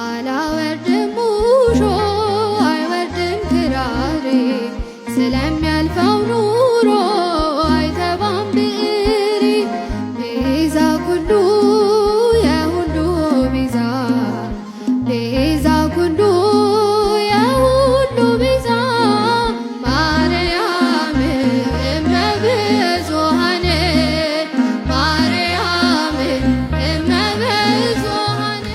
አላወርድም ሙሾ አይወርድም ክራሬ ስለሚያልፈው ኑሮ አይተባም ብዕሬ። ቤዛ ኩሉ የሁሉ ቤዛ፣ ቤዛ ኩሉ የሁሉ ቤዛ፣ ማርያም እመ ብዙኃን፣ ማርያም እመ ብዙኃን።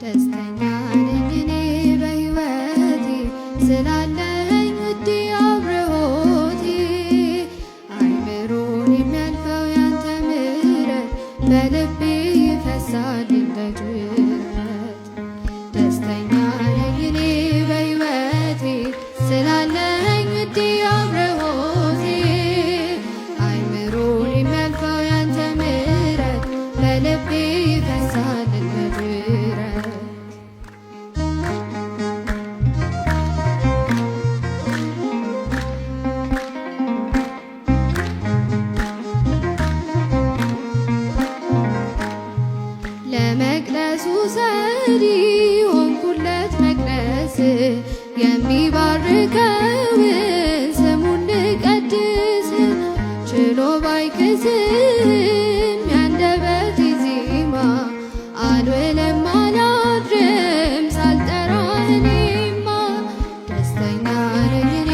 ደስተኛ ነኝ እኔ በሕይወቴ ስላለኝ ውዴ አብርሆቴ። አይምሮን የሚያልፈው ያንተ ምሕረት በልቤ ይፈሳል እንደ ጅረት። ደስተኛ ነኝ እኔ በሕይወቴ ስላለኝ ውዴ አብርሆቴ። አይምሮን የሚያልፈው ያንተ ምሕረት በልቤ ይፈሳል እንደ ጅረት። ለመቅደሱ ሰሪ ሆንኩለት መቅደስ፣ የሚባርከውን ስሙን ልቀድስ። ችሎ ባይክስም ያንደበቴ ዜማ፣ አልውልም አላድርም ሳልጠራ እኔማ። ደስተኛ ነኝ እኔ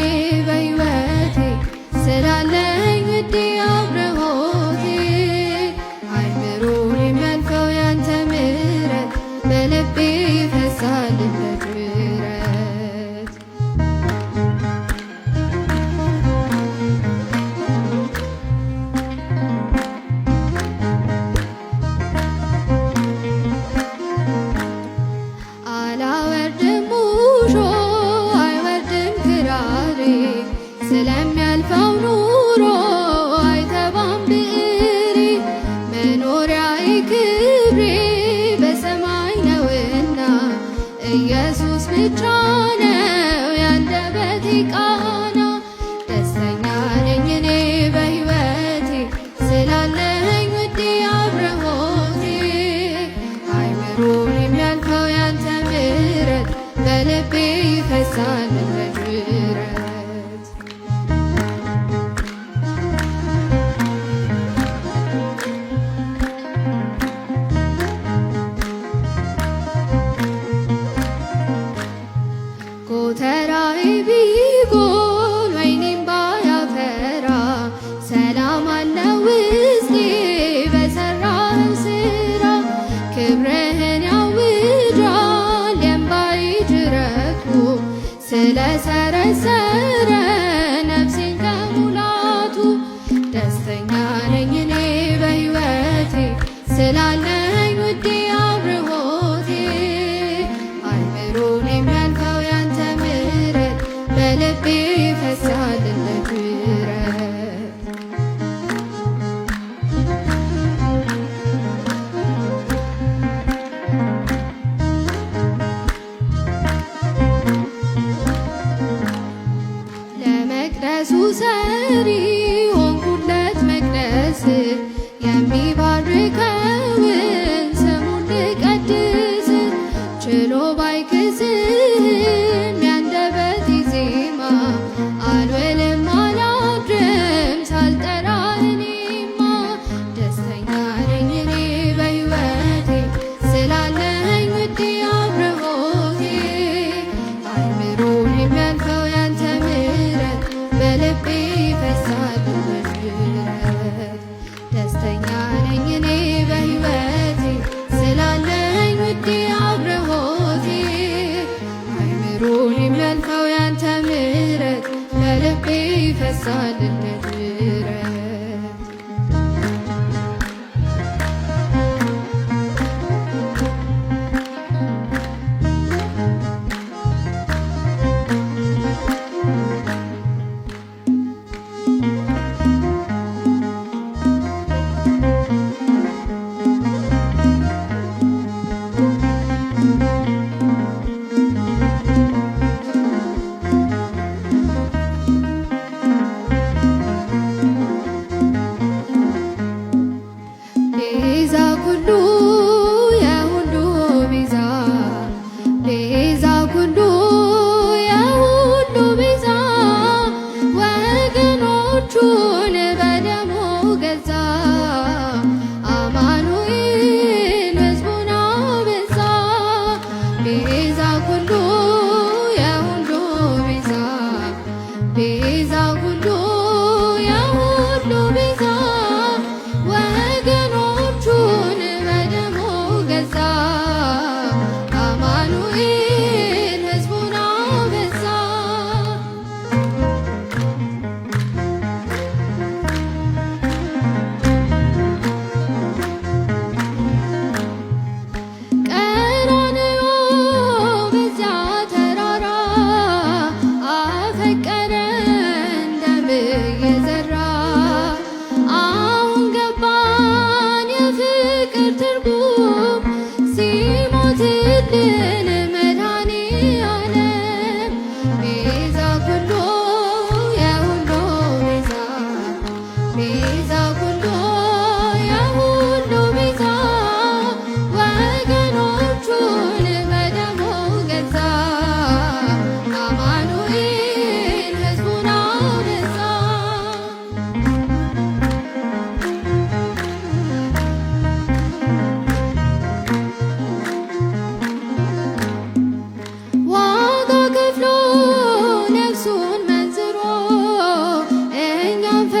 በሕይወቴ ስላለኝ ውዴ አብርሆቴ። አይምሮን የሚያልፈው ያንተ ምሕረት በልቤ ይፈሳል እንደ ጅረት። አላወርድም ሙሾ አይወርድም ክራሬ ስለሚያልፈው ኑሮ አይተባም ብዕሬ። መኖሪያዬ ክብሬ በሰማይ ነውና ኢየሱስ ብቻ ነው ያንደበቴ ቃና። ደስተኛ ነኝ እኔ በሕይወቴ ስላለኝ ውዴ አብርሆቴ። አይምሮን የሚያልፈው ያንተ ምሕረት በልቤ ይፈሳል እንደ ጅረት። ጎተራዬ ቢጎል ወይኔም ባያፈራ፣ ሰላም አለ ውስጤ በሰራኸው ስራ። ክብርህን ያውጃል የእምባዬ ጅረቱ፣ ስለሰረሰረ ነፍሴን ከሙላቱ። ደስተኛ ነኝ እኔ በሕይወቴ ስላለኝ ውዴ አብርሆቴ። አይምሮን የሚያልፈው ያንተ ምሕረት በልቤ ይፈሳል እንደ ጅረት። ለመቅደሱ ሰሪ ሆንኩለት መቅደስ፣ የሚባርከውን ስሙን ልቀድስ። ችሎ ባይክስም ያንደበቴ ዜማ፣ አልውልም አላድርም ሳልጠራ እኔማ። ደስተኛ ነኝ እኔ በሕይወቴ ስላለኝ ውዴ አብርሆቴ። አይምሮን የሚያልፈው ያንተ ምሕረት በልቤ ይፈሳል እንደ ጅረት። ደስተኛ ነኝ እኔ በሕይወቴ ስላለኝ ውዴ አብርሆቴ። አይምሮን የሚያልፈው ያንተ ምሕረት በልቤ ይፈሳል እንደ ጅረት።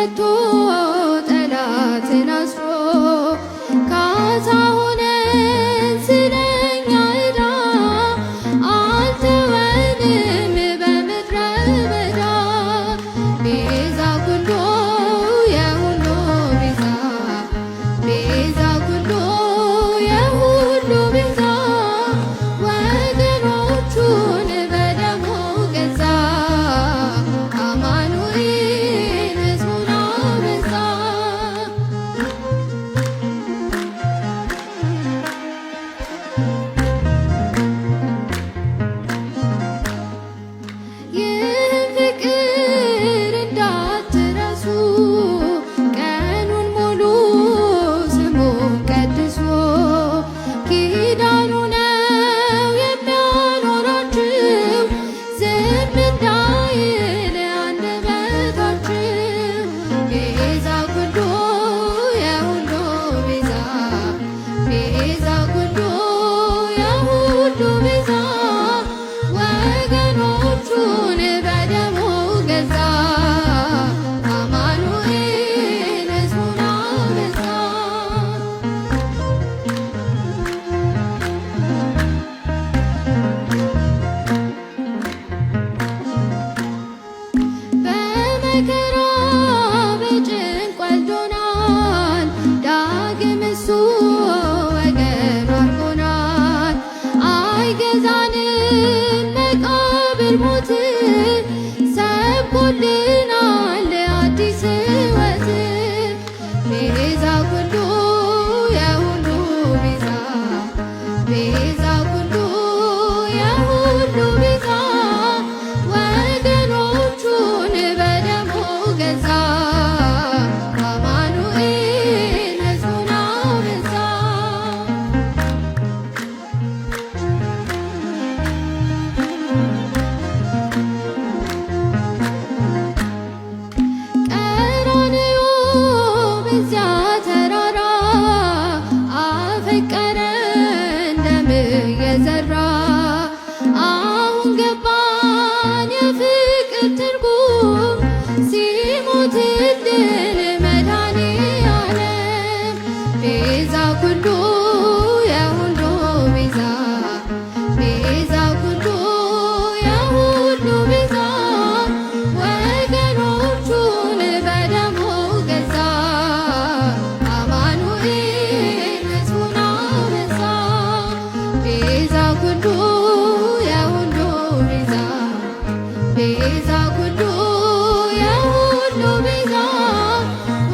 ፈቶ ጠላትን አስሮ ካሳ ሆነን ስለኛ ዕዳ አልተወንም በምድረ በዳ። ቤዛ ኩሉ የሁሉ ቤዛ፣ ቤዛ ኩሉ የሁሉ ቤዛ፣ ወገኖቹን በደሙ ገዛ፣ አማኑኤል ሕዝቡን አበዛ። ይህን ፍቅር እንዳትረሱ፣ ቀኑን ሙሉ ስሙን ቀድሱ። ኪዳኑ ነው የሚያኖራችሁ፣ ዝም እንዳይል አንደበታችሁ። ቤዛ ኩሉ የሁሉ ቤዛ፣ ቤዛ ኩሉ የሁሉ ቤዛ፣ ወገኖቹን በደሙ ገዛ፣ አማኑኤል ሕዝቡን አበዛ። በመከራ በጭንቅ ወልዶናል፣ ዳግም እሱ ወገኑ አድርጎናል። አይገዛንም መቃብር ሞት፣ ሰብኮልናል አዲስ ሕይወት። ቤዛ ኩሉ የሁሉ ቤዛ፣ ቤዛ ኩሉ የሁሉ ቤዛ፣ ወገኖቹን በደሙ ገዛ፣ አማኑኤል ሕዝቡን አበዛ። ቀራንዮ በዚያ ተራራ አፈቀረን ደም የዘራ። አሁን ገባን የፍቅር ትርጉም፣ ሲሞትልን መድኃኔዓለም። ቤዛ ኩሉ የሁሉ ቤዛ፣ ቤዛ ኩሉ የሁሉ ቤዛ፣ ወገኖቹን በደሙ ገዛ፣ አማኑኤል ሕዝቡን አበዛ። ቤዛ ኩሉ የሁሉ ቤዛ፣ ቤዛ ኩሉ የሁሉ ቤዛ፣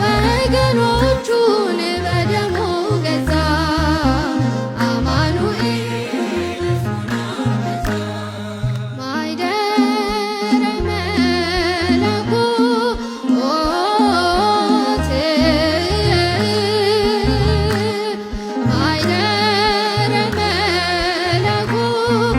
ወገኖቹን በደሙ ገዛ፣ አማኑኤል ማይደረ መለኮት፣ ማይደረ መለኮት።